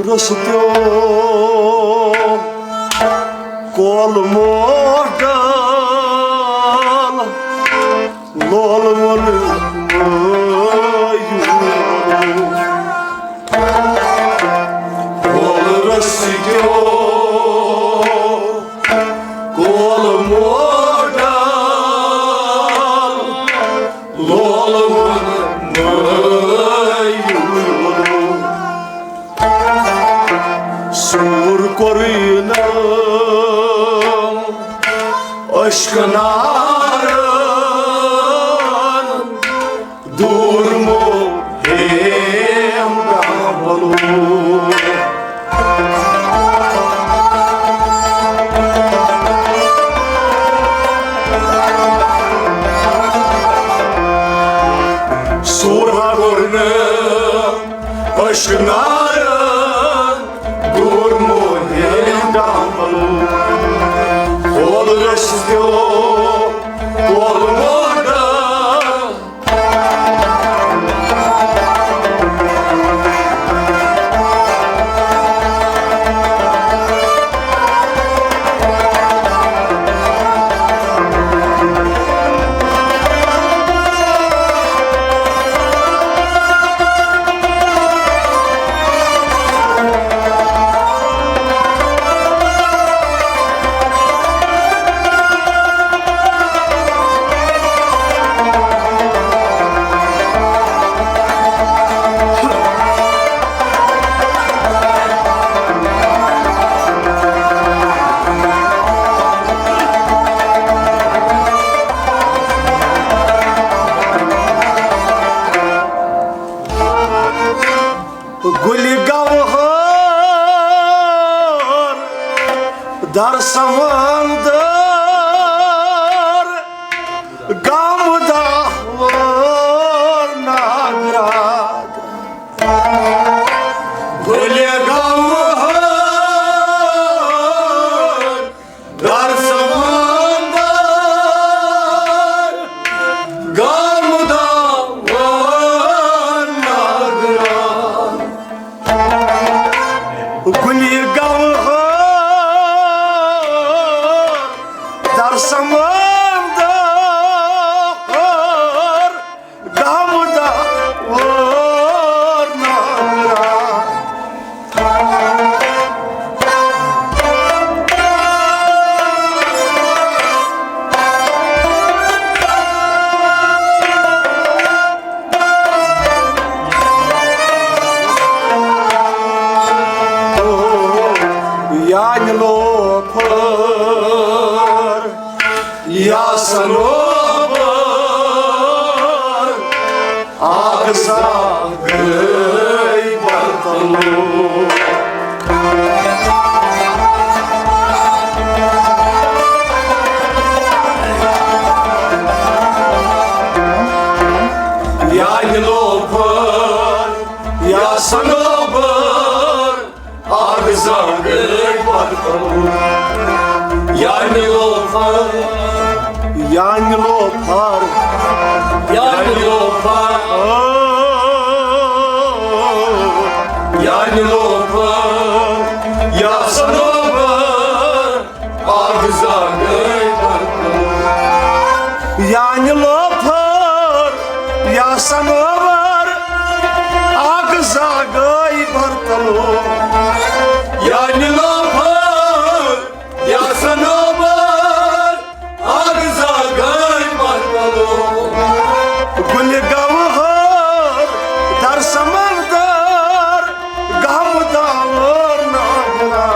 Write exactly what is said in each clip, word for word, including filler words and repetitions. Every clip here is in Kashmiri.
رستیو کول موٹل لولوُن مٲیوٗن۔ کول رستیو کول موٹل لولوُن مٲیوٗن۔ سوٗر کوٚرُن اشکنارن دوٗر مو ہیم گاملو۔ سوٗر کوٚرُن اشکنارن دوٗر مو ہیم گاملو۔ کول رستیو کول موٹل گُلہِ گوہر در سمندر گام دہ وٲر ناگرا۔ گُلہِ گوہر در سمندر گام دہ وٲر ناگرا۔ گُلہِ گوہر در سمندر گام دہ وٲر ناگرا۔ یانہِ لوفر یا سنوبر اکھ زنٛگ گٔے برتلو۔ یانہِ لوفر یا سنوبر اکھ زنٛگ گٔے برتلو۔ یانہِ لوفر، یانہِ لوفر، یانہِ لوفر، یانہِ لوفر یا سنوبر اکھ زنٛگ گٔے برتلو۔ یانہِ لوفر یا سنوبر اکھ زنٛگ گٔے برتلو۔ یانہِ لوفر یا سنوبر اکھ زنٛگ گٔے برتلو۔ گُلہِ گوہر در سمندر گام دہ وٲر ناگرا۔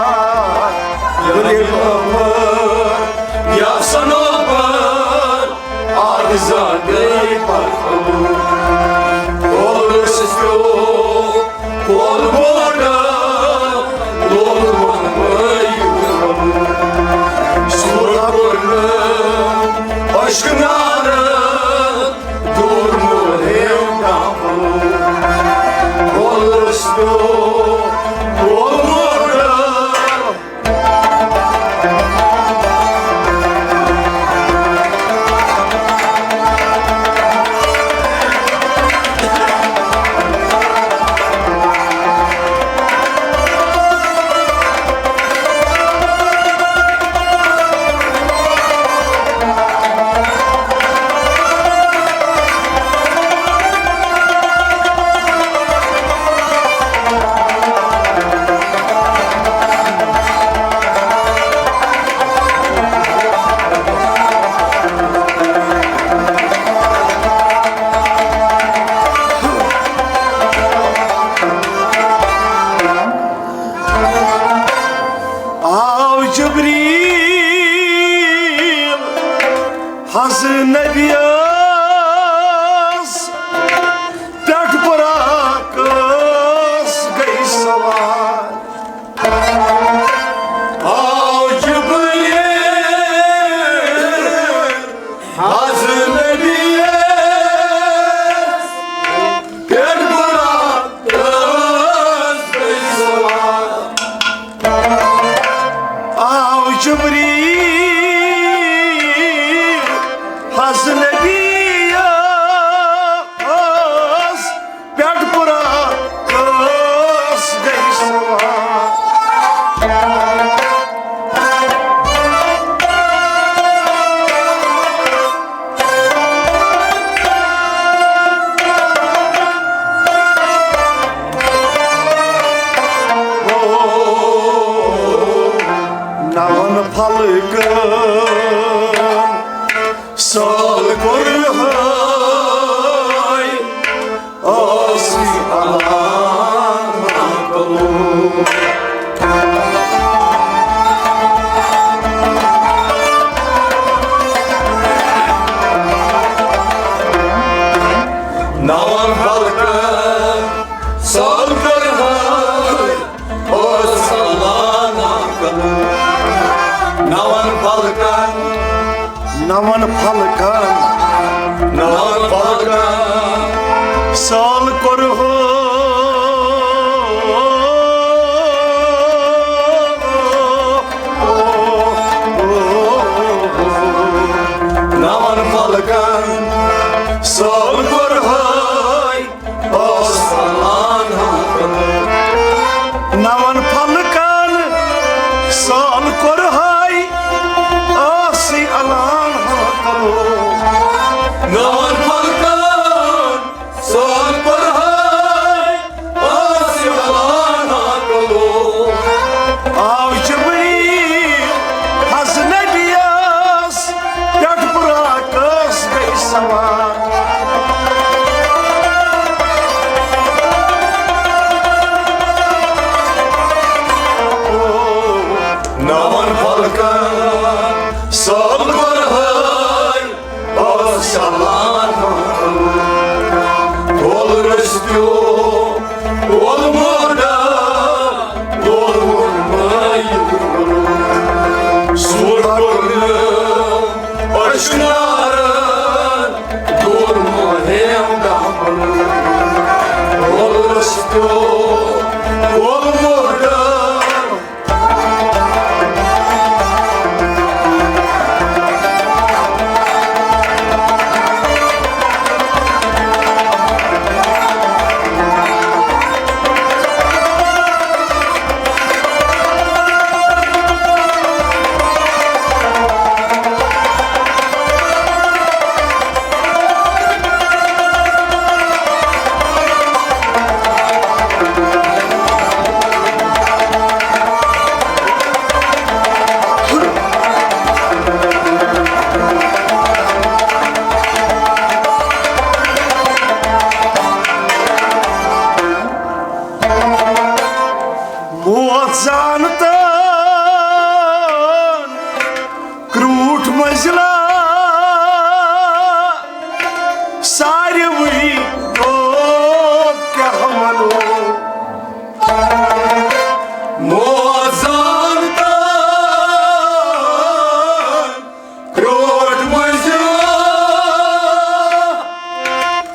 گُلہِ گوہر یا سنوبر اکھ زنٛگ گٔے برتلو۔ کول رستیو کول موٹل لولوُن مٲیوٗن۔ سوٗر کوٚرُن اشکنارن دوٗر مو ہیم گاملو۔ کول رستیو کول موٹل پھلکن سال کوٚرہے، ٲسٕے اعلان مقلوب۔ نون پھلکن سال کوٚرہے، اوس اعلان مقلوب۔ نون پھلکن، نون پھلکن، نون پھلکن سال کوٚرہے۔ نون پھلکن سال کوٚرہے، اوس اعلان مقلوب۔ نون پھلکن سال کوٚرہے، اوس اعلان مقلوب۔ نون پھلکن سال کوٚرہے، اوس اعلان مقلوب۔ آو جبریل حض نبیَس پٮ۪ٹھ براقس گٔے سوار۔ نون پھلکن سال کوٚرہے، اوس اعلان مقلوب۔ کول رستیو، کول مودا، کول مایو۔ سور کوٚر نہٕ اشنارن، دوٗر مُہِم دامن۔ کول رستیو، کول مودا۔ موت زانتن کرٛوٗٹھ مٔنٛزِلا، ساروٕے دوٚپ کیٛاہ وَنو۔ موت زانتن کرٛوٗٹھ مٔنٛزِلا،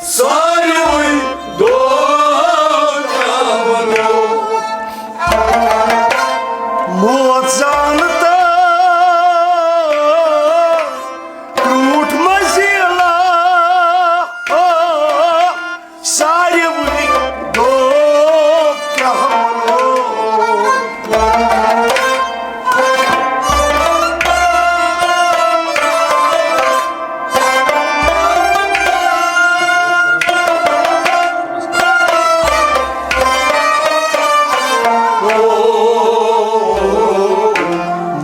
ساروٕے دوٚپ کیٛاہ وَنو۔ موت زانتن کرٛوٗٹھ مٔنٛزِلا، ساروٕے دوٚپ کیٛاہ وَنو۔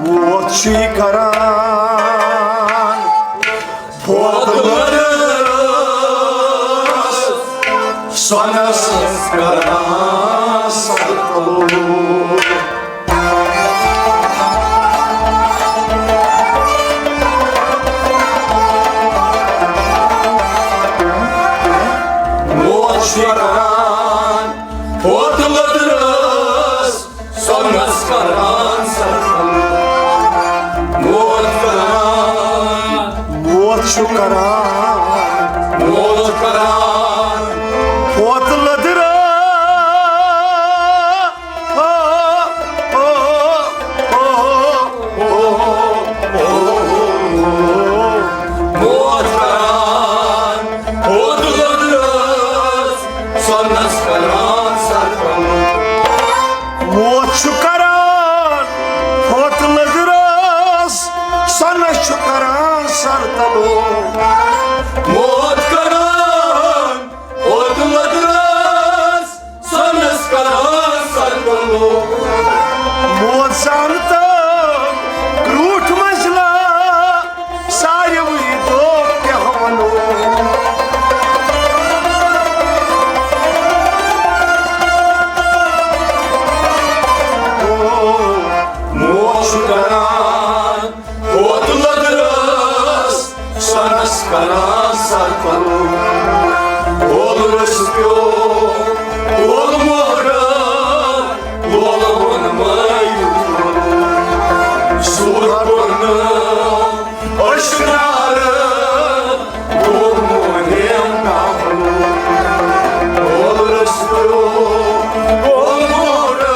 موت چھُے کران پھوت لٔدرَس، سۄنَس کران سرکلو۔ موت چھُ کران پھوت لٔدرَس، سۄنَس کران سرکلو۔ موت کران، موت چھُ کران، موت کران پھوت لٔدرَس۔ موت کران پھوت لٔدرَس، سۄنَس کران سرکلو۔ موت چھُ کران پھوت لٔدرَس، سۄنَس چھُ کران سرکلو۔ موت کران پھوت لٔدرَس، سۄنَس کران سرکلو۔ موت زانتن کرٛوٗٹھ پیوٚو کۄل مۄہرا، لولہٕ ووٚن مایوٗس۔ سوٗر کوٚر نہٕ اشنارٕ، گوٚو مۄہرٮ۪ن ناوُن۔ کۄل رٔژھۍ پیوٚو کۄل مۄہرا۔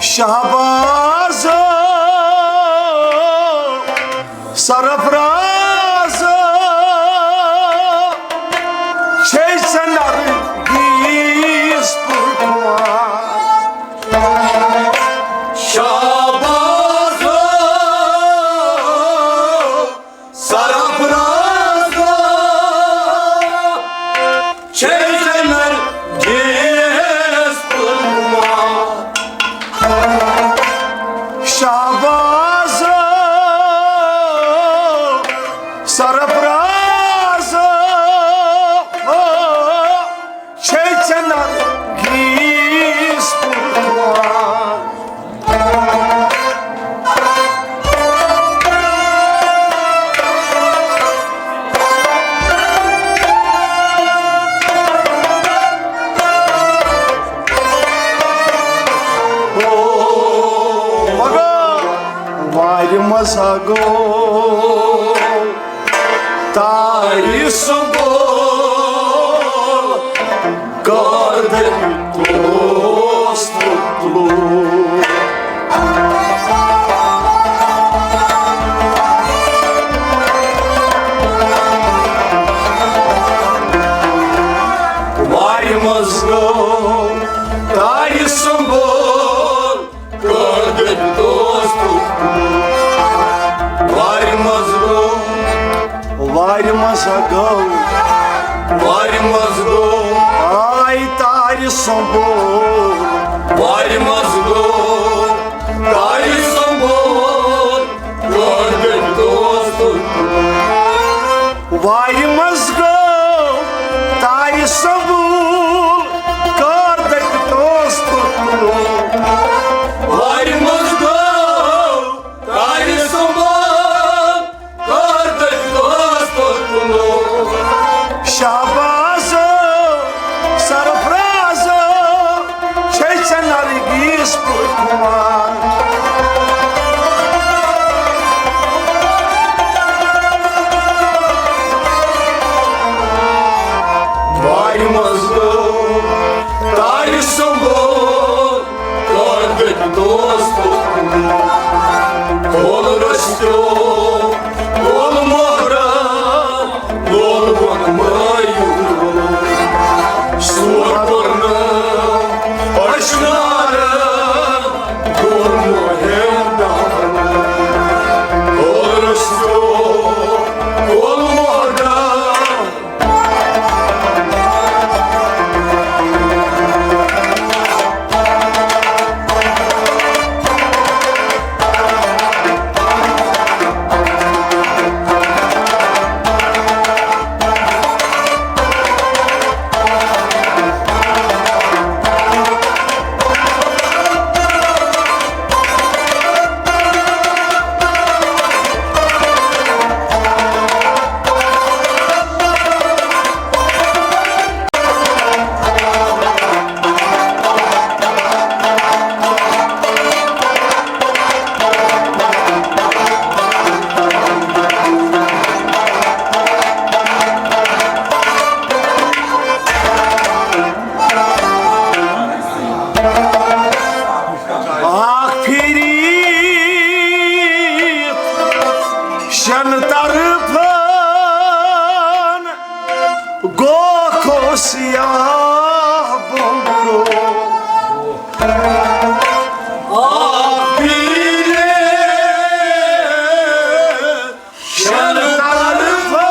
شہباز سرفراز چھے ژےٚ نرگیس پٲٹھۍ۔ شہباز سرفراز چھے ژےٚ نرگیس پٲٹھۍ۔ شہباز سرفراز چھے ژےٚ نرگیس پٲٹھۍ۔ وارِ منٛز ہا گوٚو تارِ سُنٛد کار دٔپۍ دوست تُلو۔ وارِ منٛز گوٚو تارِ سُنٛد کار دٔپۍ دوست تُلو۔ وارِ منٛز گوٚو، وارِ منٛز ہا گوٚو، وارِ منٛز گوٚو۔ آے تارِ سُنٛد۔ وارِ منٛز گوٚو تارِ سُنٛد کار دٔپۍ دوست تُلو۔ وارِ منٛز گوٚو تارِ سُنٛد کار دٔپۍ دوست تُلو۔ وارِ منٛز گوٚو تارِ سُنٛد کار دٔپۍ دوست تُلو۔ شہباز سرفراز چھے ژےٚ نرگیس پٲٹھۍ خار۔ وارِ منٛز گوٚو تارِ سُنٛد کار دٔپۍ دوست تُلو۔ کۄل رٔژھۍ پیوٚو کۄل مۄہرا، لول ووٚن مایوٗس۔ سوٗر کوٚر نہٕ اشنارٕ، گوٚو مۄہرٮ۪ن ناوُن۔ کۄل رٔژھۍ پیوٚو کۄل مۄہرا۔ سیاہ بُمبرو۔ آ پیٖرِ شن طرفن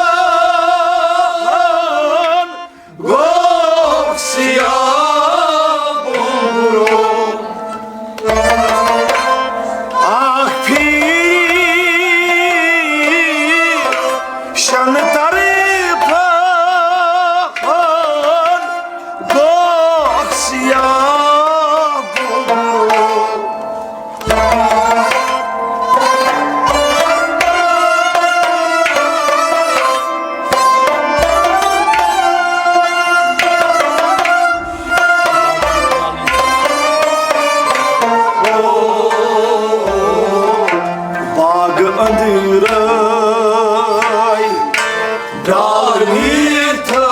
گوٚو سیاہ بُمبرو۔ اکھ پھیٖرِ شن طرفن گوٚو سیاہ بُمبرو۔ باغہٕ أنٛدرَے ڈالہٕ نیٖرتھٕے،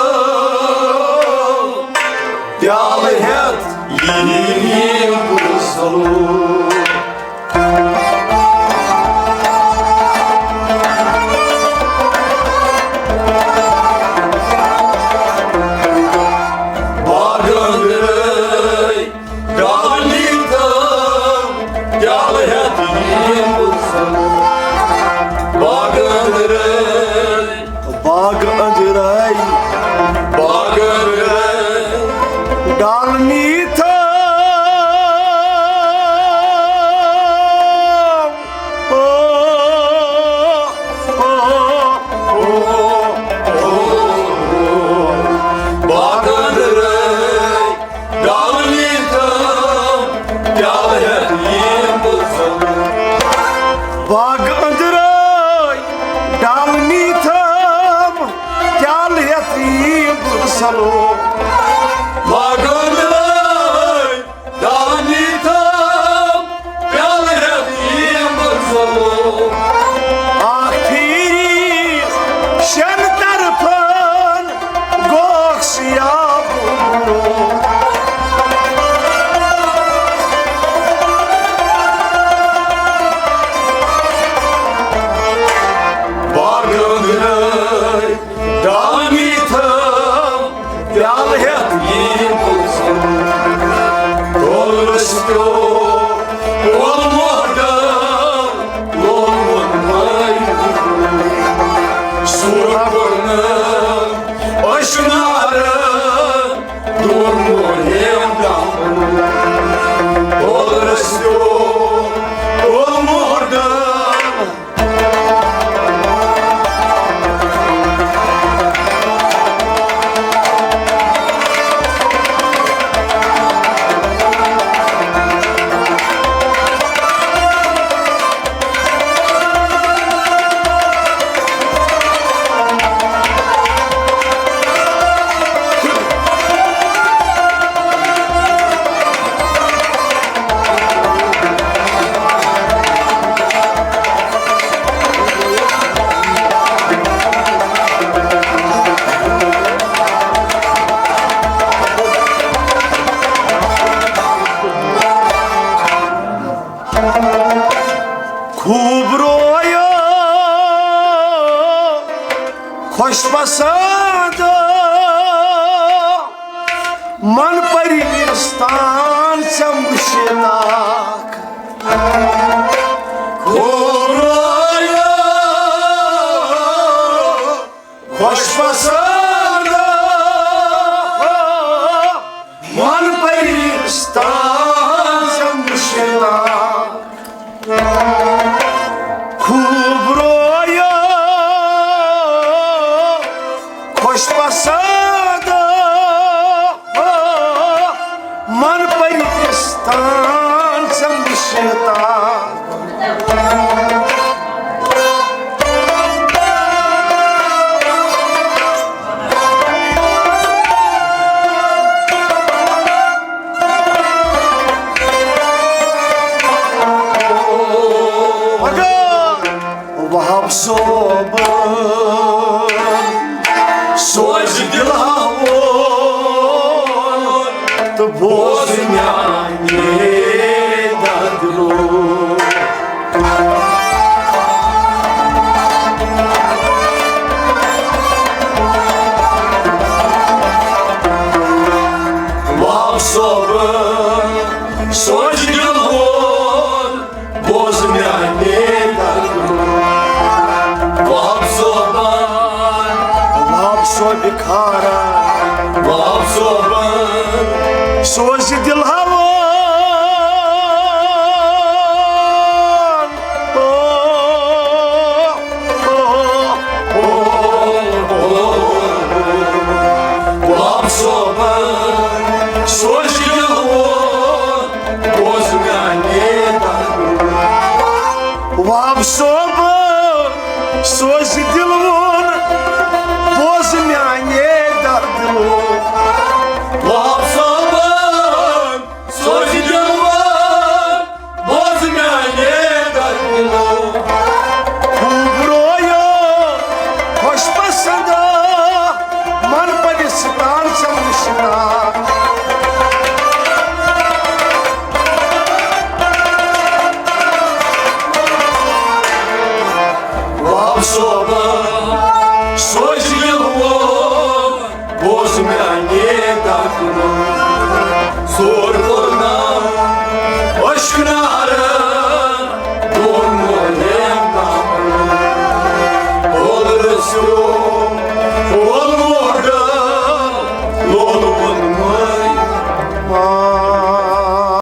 پیالہٕ ہٮ۪تھ یِیہِ بُزلو۔ باغہٕ أنٛدرَے ڈالہٕ نیٖرتھٕے، پیالہٕ ہٮ۪تھ یِیہِ بُزلو۔ باغہٕ أنٛدرَے، باغہٕ أنٛدرَے، باغہٕ أنٛدرَے ڈالہٕ نیٖرتھٕے۔ او، او، او، او، باغہٕ أنٛدرَے ڈالہٕ نیٖرتھٕے، پیالہٕ ہٮ۪تھ یِیہِ بُزلو۔ باغہٕ أنٛدرَے ڈالہٕ نیٖرتھٕے، پیالہٕ ہٮ۪تھ یِیہِ بُزلو۔ باغہٕ أنٛدرَے ڈالہٕ نیٖرتھٕے، پیالہٕ ہٮ۪تھ یِیہِ بُزلو۔ اکھ پھیٖرِ شن طرفن گوٚو سیاہ بُمبرو۔ باغہٕ أنٛدرَے ڈالہٕ نیٖرتھٕے، پیالہٕ ہٮ۪تھ یِیہِ بُزلو۔ تولہٕ رٔسۍ پیوٚو، تولہٕ مۄہڈن لوگُن مٲرِتھ۔ سوٗر کوٚر نہٕ أچھ نارٕ، دوٗر مۄہڈن۔ تولہٕ رٔسۍ پیوٚو، تولہٕ مۄہڈن۔ خوٗب رویو خۄش پسنٛد من پریستان ژےٚ مُشتاق۔ خوٗب رویو خۄش پسنٛد من پریستان ژےٚ مُشتاق۔ خوٗب رویو خۄش پسنٛد من پریستان ژےٚ مُشتاق۔ وہاب صٲب سوزِ دِلہٕ ہاوُن تہٕ بوز میانہِ دردٕ لوٗر۔ کھاران۔ واب صٲبن سوزِ دِل ہاوان۔ او، او، او، او۔ واب صٲبن سوزِ دِل ہاوان۔ بوز میانہِ واب صٲب